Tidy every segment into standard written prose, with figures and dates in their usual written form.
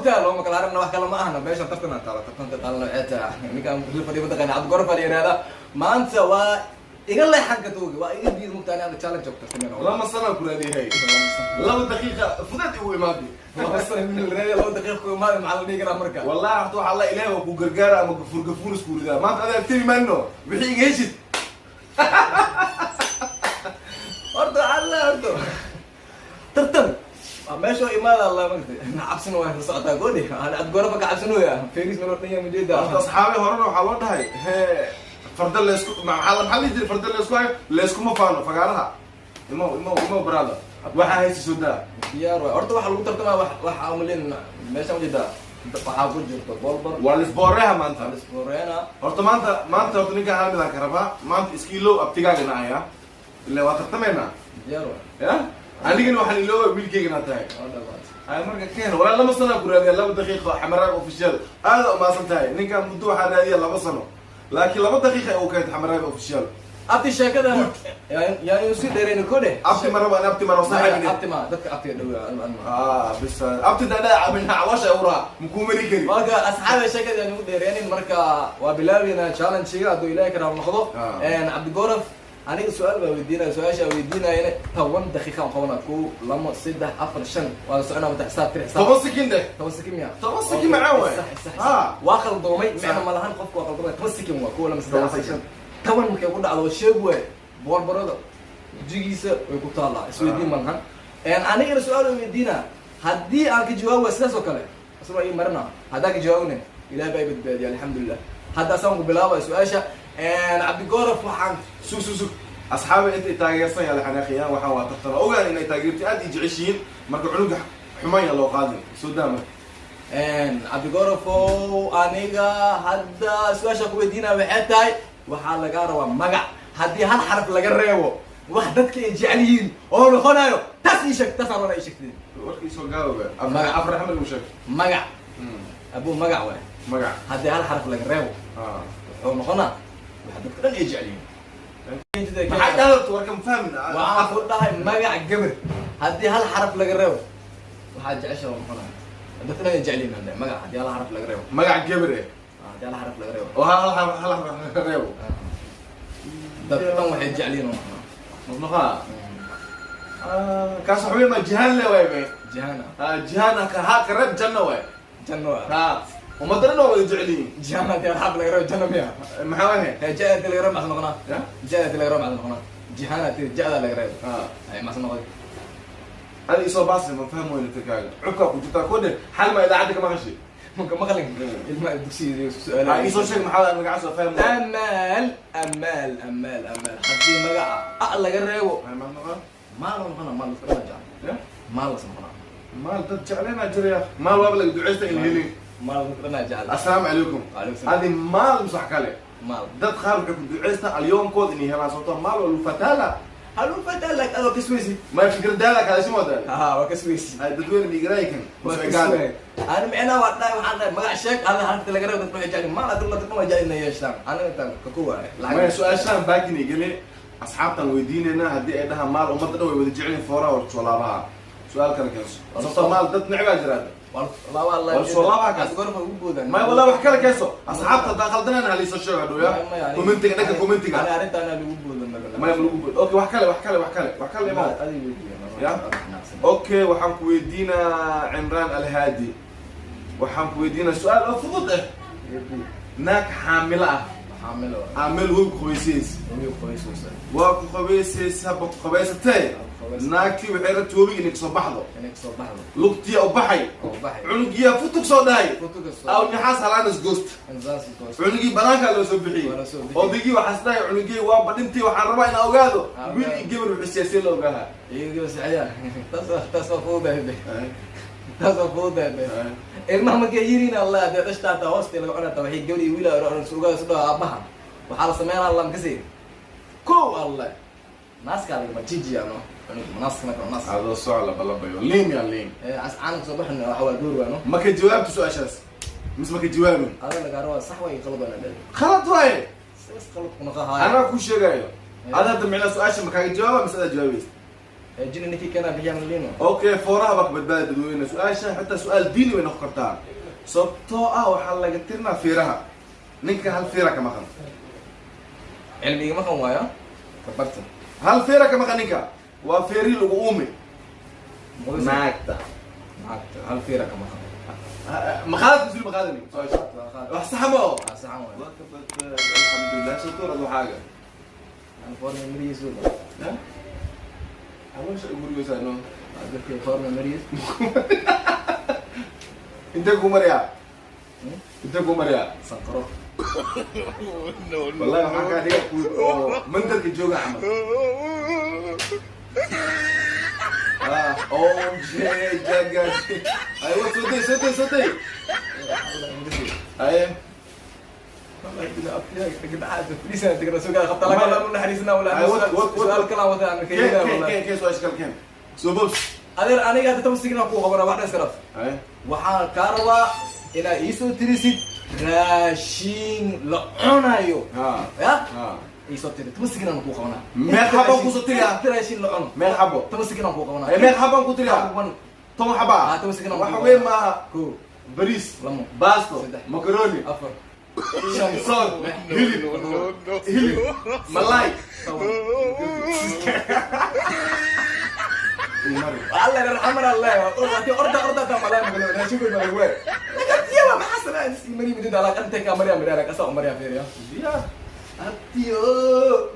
Ogtaa looma kala aragna, wax kale ma ahna. Meeshan tartana taalo, tartanka taalana waxay tahay ninkaan la fadhiyo, mataqaana Cabdigorof la yihahda. Maanta waa iga leexan ka toogi, waa iga diid mugtaa aniga challenge og tartamena. 2 sano ku raadiyahay, 2 daqiiqa fudeed igu imaadi. 2 sano min la raadiya, 2 daqiiqa ku imaadi, maxaa la dhihi karaa marka? Wallahi horta waxaa la Ilaah waa ku gargaara ama gafuur gafuur isku ridaa. Maanta adaa tiri maano wixii iga heshid. Horta waxaa la horta tartan waa meesha imaada alla magta cabsina waa la socotaa goodhi ana Cabdigorofa ka cabsanooya feris melo dhan yaa mujeeda. Horta asxaabi, horena waxaa loo dhahay hee farda leysku maxaa la dhihi jiray? Farda leysku hayo leyskuma faano fagaaraha. Imo imo imo brother, waxaa haysi soo daa. Diyaar waay. Horta waxa lagu tartamaa wax waxa umalin meesha ujeedaa waxaa ku jirto bolbar. Waa lisbooreha maanta. Lisboreena. Horta maanta horta ninkaan hal midaan ka rabaa maanta. Iskiilow abtigaagana ayaa ila waa tartamaynaa. Diyaar waay. Ya anigana waxaan ilooba wiilkaygana tahay. Waa dhamaatay. Ay marka keen walaa 2 sana ku raadiya, 2 daqiiqo. Xamaraag Official, aada umaasan tahay. Ninkaan muddo waxaa raadiya 2 sano, laakiin 2 daqiiqa uu keentay Xamaraag Official. Abti, sheekada yaa isu dheerayna kodhe. Abti ma rabo, abti ma rabo saaxiib. Abti ma dadka abtiga dhow. Ah bis, abti dada min caloosha uraa makuu mari kari. Marka asxaabe, sheekada yaan ugu dheereenin. Marka waa bilaabeynaa challenge-ga hadduu Ilaahay ka raal noqdo. Cabdigorof, aniga su-aal baa weydiinaya. Su-aasha weydiinayana 10 daqiiqa aan qabanaa: kow, lamo, saddex, afar, shan, waa la soconaa. Mata xisaab tiri, xisaab. 10 second eh. 10 second miya? 10 second macaan waay. Sax. Ha. Waa qaldoomay, micna ma lahan. Qofku waa qaldoomay. 10 second waa: kow, lama, saddex, 10 afar, second. shan, 10. Markay ku dhacdo sheeg waay, boolbarada jigiisa way ku taallaa, isweydiin ma lahan. Anigana su-aal way weydiinaa, haddii aan ka jawaab waay sidaas oo kale asagoo ii marina. Haddaan ka jawaabne, Ilaah baa i badbaadiya, alxamdulilah. Hadda asaan ku bilaabaya su-aasha. Cabdigorof, waxaan Sug sug sug. Asxaabi, intay taageersan yaa la xanaaqiyaan. Waxaan waa tartan, ogaan inay taageerti aad i jeceshihiin. Marka cunuga xumaan yaa loo qaadin, soo daa marka. Cabdigorofow, aniga hadda su-aasha ku weydiinaya waxay tahay: waxaa lagaa rabaa magac haddii hal xaraf laga reebo wax dadka ay jecel yihiin oo noqonayo. Taas ii sheeg, taasaan rabaa ii sheegtid. Warkii soo gaababa. Magac. Afar axmed uu sheeg. Magac abuu, magac waay. Magac. Haddii hal xaraf laga reebo wuxuu noqonaa wax dadka dhan ay jecel yihiin. Maxay dhahdarta? Warka ma fahmin. Waxaan ku dhahay magac gabar haddii hal xaraf laga reebo waxaa jecesha oo noqonaya dadka dhan ay jecel yihiin. Hadda magac haddii hal xaraf laga reebo. Magac gabar eh. Haddii hal xaraf laga reebo. Oo hal hal laga reebo. Dadka dhan waxay jecel yihiin oo noqonaa. Noqnoqaa kaas wax weyn ma jihaan le waay be. Jihana. Jihaan ka ha ka reeb, janna waay. Janno. Ha, ummadana dhan waa wada jecel yihiin. Jihana haddii hal xaraf laga reebo janno miya? Maxaa waay? Ja haddii laga reebo maxaa noqonaa? Ya. Ja haddii laga reebo maxaa noqonaa? Jihana haddii ja'da laga reebo ay maxaa noqday? Adi isoo baasi, ma faham weyna tirkaaga cubkaa ku jirtaa ko dhe xal ma idaacadda ka maqashay. Maka maqlin ilmaha dugsiga Ha. su-aalaha. Isoo sheeg maxaa magaca, soo faham waay. Amaal, amaal, amaal, amaal. Haddii magaca a laga reebo maxaa noqon? Maal oo noqona, maal dadka dhan jecel. Ya. Maal las noqonaa. Maal dad jecleynaa jiraya, maal waaba laga duceysta in helin. Maal dadka dhan jecel. Assalaamu calaykum. Wacalaykum salaam. Adi maal mise wax kale? Maal. Dad qaar waxay ku duceystaan alyoomkood inay helaan, sababtoo maal waa lufataala. Haluu fataa lak adoo kasweysid. Ma fikradaada kaadasi moodaa. Ha, waa kasweysid. Ay dadweyne migraykan. Waa kaswey. Ani micnaha waa dhahay, waxaan dhahay magac sheeg ada halka laga reebo dadka waxay jecel yihiin. Maal aduu dadka dhan waa jecel inay yeeshaan. Aniga intaan ka ku waaye Maya, lacag. Su-aashaan baakin igale asxaabtaan weydiinayna. Haddii ay dhahaan maal ummadda dhan way wada jecelyihin, fooraha war kusoo laabaha. Su-aal kale keenso, sababtoo maal dad necbaa jiraa. Laba. Waa soo laabaha kaas. Gorfa ugu boodaan. Maya wallah, wax kale keenso. Asxaabta haddaan qaldanana haliisoo sheego hadhow ya commentiga, dhanka commentiga. Ani arrintaana lagu boodan. Maya, ma lagu bood. Okay, wax kale, wax kale, wax kale, wax kale imaa. Adiga weydiiya. Ya? Okay, waxaan ku weydiinaa Cimraan Alhaadi, waxaan ku weydiinaa su-aal oo fudud ah. Naag xaamilo ah Xaamilo. Aa meel webi ku qabaysaysa. Webi qabaysaysa. Waa ku qabaysaysa, haba ku qabaysatee, naagtii waxay rabta webiga inay kasoo baxdo. Inay kasoo baxdo. Lugtiya u baxay. Oo baxay. Cunugiyaa futug soo dhahay. Futuga soo. Aw nixaas halaanas goost. Insaas goos. Cunugii banaankaa loo soo bixiyey. Waa loo soo bixiyey. Odaygii waxaas dhahay: cunugii waa badhintii, waxaan rabaa inaan ogaado Ah, wiil iyo gabar wuxuu siyaasiya la ogaaha. Iyaga saxiya, taas waa fududahay be, taas waa fududahay be. Ilmaha markay yiriin allah dee dhashta hataa hoosta laga cunata, waxay gabar iyo wiil ogaada su dhaho aabaha. Waxaa la sameynaa allah makasi kow allah naaskaa lagama jijiya no cunug naaska marka naas. Adoo soc labalabayo liim ya liim. Cas caanka soo baxin waxa waa door waano. Maka jawaabta su-aashaas mise maka jawaabin? Ada lagaa rabaa, sax way qalad waana dhalay. Khalad waaye. Sidaas qalad ku noqon haya. Anaa ku sheegayo. Ada hadda micnaa su-aasha makaaga jawaaba mise adaa jawaabaysa? Jini ninkii keenaa bixiyaan lino. Okay, fooraha baa ka badbaadi dadweyne. Su-aasha xitaa su-aal diini way noqon kartaa, sababtoo ah waxaa laga tirinaa fiiraha. Ninka hal fiira ka maqan. Cilmiga maqan waayo kabarta. Hal fiira ka maqan ninka, waa feerihii lagu uumi naagta. Naagta hal fiira ka maqan. Maqaadad muslim maqaadani su-aasha wax sax ma oo? Waa saxan waayo. Waa ka badbaadi, alxamdulilah. Soo waxaaga. Aan foorma mariyiis. Ha? Caloosha gurigeysaa no. Dadkii foorma mariyiis. Intee ku mariyaa? Intee ku mariyaa? Sanqaro. Wallahi waxaan kaa dhiga kuwi oo mandarka jooga camal. Ah, OJ jaga. Ay, wat soo day, soo day, soo day. Ay. Keen, keen su'aasha kale, keen. Soo bobs. Adeer, aniga hadda 10 signa ku qabana, wax iska dhaf. Ay. Waxaan kaa rabaa inaad iisoo tirisid raashin la cunayo. Ha. Ya. Ha. Iisoo tiri, 10 signa ku qabanaa. Meeq xabaan kusoo tiriyaa? Inta raashin la cuno. Meeq xabo? 10 signa ku qabanaa. Ay, meeq xabaan ku tiriyaa? One. 10 xaba. Ah, 10 signa. Wax weyn maaha. Kow. Bariis. Lamo. Baasto. Saddex. Macaroni. Afar, shan, Soor. lix, Hilib. toddoba, Hilib. Malay. 10. Mari. الله يرحم الله orda orda ta malay magalo raashin koy malay way tiya ma xasana mari midida ala ante ka mariya mariya ka sa mariya feeriya. Ya. Abtiyo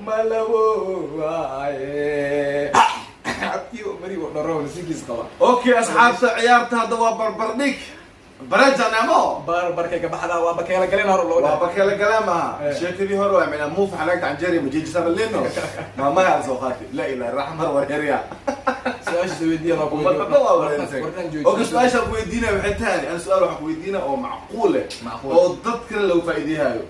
malawo waaye, abtiyo mari wa dharo nasiibkiis qaba. Okay, asxaabta, ciyaarta hadda waa barbardhig. Barajan amo. Bar barkay ka baxda waa bakeela galin hore loo waa dhahay. Bakela galaamaha. Eh. Sheekadii hore waa micnaa muuf xanaagta canjeeri majeejisaba leno maamaha soo qaati la ilaa raxmar warherya. Su-aasha soo weydiiya noo ku ummadda dhan waa wareerisay. Wartan jooji. Okay, su-aasha ku weydiinaya waxay tahay, ana su-aal waxaan ku weydiinaya oo macquul eh Macquul. oo dad kale lagu faa'iideeyayo.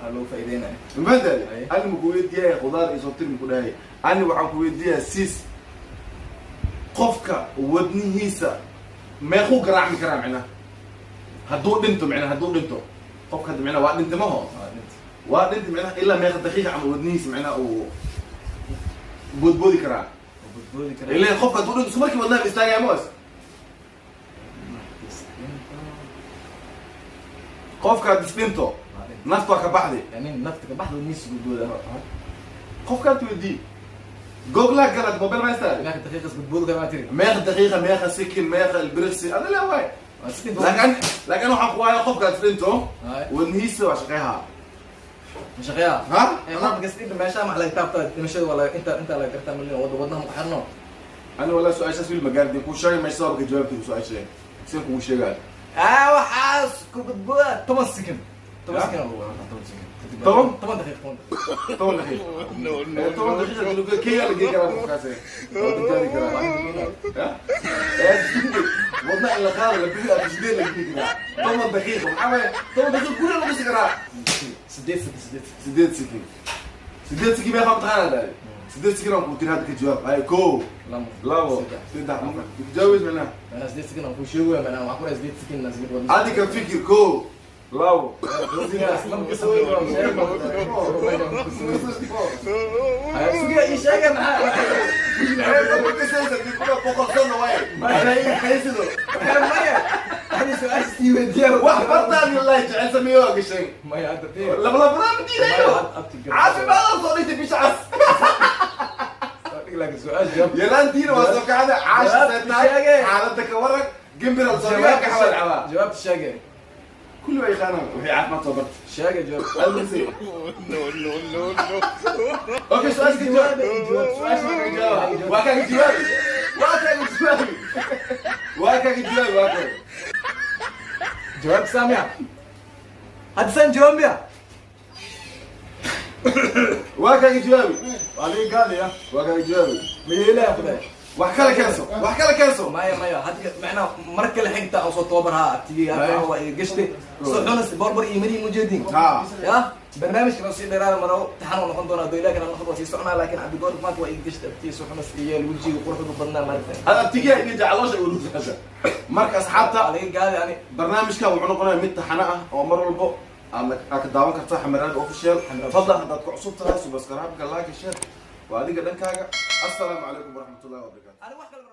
Aa, loo faa'iideynaya. Mafahantay? Aye. Ani ma ku weydiiyaya khudaar iyo soo tiri ma ku dhahay. Ani waxaan ku weydiiyaa siis qofka wadnihiisa meequu garaacmi karaa, micnaha hadduu dhinto, micnaha hadduu dhinto qofka hadda, micnaha waa dhinta maho. Waa dhinta. Waa dhinta, micnaha ilaa meeqa daqiiqa camal wadnihiisa micnaha uu boodboodi karaa? Oo boodboodi karaa. Ileen qofka hadduu dhinto isla markii wadnaha istaagaya moos. Qofka haddis dhinto. Waa dhinta. Naftu waa ka baxday. Yani nafta ka baxda wadnihiisa boodbooda. Qofkaad weydii googlaa galad mobile ma haystaa. Meeqa daqiiqas boodboodi karaa maa tiri? Meeqa daqiiqa, meeqa second, meeqa ilbiriqsi ada le waay. Waa second. Laakiin waxaan ku waaya qofkaad dhinto Aye. wadnihiisa waa shaqeyhaa. Ma shaqeeyaa? Ha. Ee, qofka kasdhinta meesha ma laga taabtaa, dhimashada waa laga inta inta laga gartaa malin wada wadnaha ma ku xirno. Ani walaa su-aashaas wili ma gaardin kuu sheegay meesha sababka jawaabta su-aasha sin kugu sheegaa. Ah, waxaas ku badbooda 10 second, 10 Ya? second lagu wadaa, 10 second. 10? 10 daqiiq, 10 daqiiq. 10 daqiiq. 10 daqiiqa kenya la gei karaa qofkaas, waa badbaadi karaa. Ya? Wadna in la qaado la bixi afisdeen la gei karaa 10 daqiiqa. Maxaa waaye 10 daqiiqa? Guriga lagu dhisi karaa. 8 second, 8. 8 second, 8 second meeqa mataqaanaa dahay? 8 second aan kuu tiri hadda ka jawaab. Ay, kow. Lamo. Labo. Saddex. Saddex jawaabis macnaha. Macnaha 8 second aan kuu sheegaya, macnaha waxaan ku dhahay 8 second na sideed wadna. Adi ka fikir, kow, labo. Sugiya ii sheega maxaa? Boqol sano waay. Maya, ani su-aasha sii weydiiya. Wax bartaan ilaahi jecel sameeyo waa gashay. Maya, hadda fiir. Labalabadaan ma diidayo. Caafimaad soo dhigtay bisha cas. Laakiin su-aasha jawaab. Yaraantiina waa soo kacda caash tahay. Xaaladda ka waran gimbiral soo dhigaa ka xawal cabaa. Jawaabta sheege. Kulli waa yaqaanaan wixii caafimaad soo barta. Sheege jawaab. Almasi. Okay, su-aasha ka jawaab, su-aasha ka jawaab. Waa kaaga jawaabi, waa kaaga jawaabi, waa kaaga jawaabi, waa kaaga. Jawaab saamiya hadda saan jawaab miya? Waa kaaga jawaabi. Waa laga gaadaya. Waa kaaga jawaabi. Ma yeelaya kuday. Wax kale keenso, wax kale keenso. Maya, maya, hadda macnaha mar kale xigta aan soo tababar haa abtigey hadda waa iga gashtay soo xunas barbar iyo mari mujeedin. Ha. Ya barnaamijka sii dheeraada maro taxan oo noqon doona doylaa kale noqon waa sii soconaa, laakiin Cabdigoor maanta waa iga gashtay abtigey soo xunas iyo wejiga quruxda badnaa maaragta. Hada abtigiya iga jecloosha urusaasha. Marka asxaabta, waa laga gaaday ani. Barnaamijkan wuxuu noqonayaa mid taxane ah oo mar walbo aad ka daawan kartaa Xamaraad Official. Xamaraad. Fadlan haddaad ku cusub tahay, subscribe-ka, like, share. Waa adiga dhankaaga. Assalaamu calaykum waraxmatullahi wabarakaatu. Ani wax kale.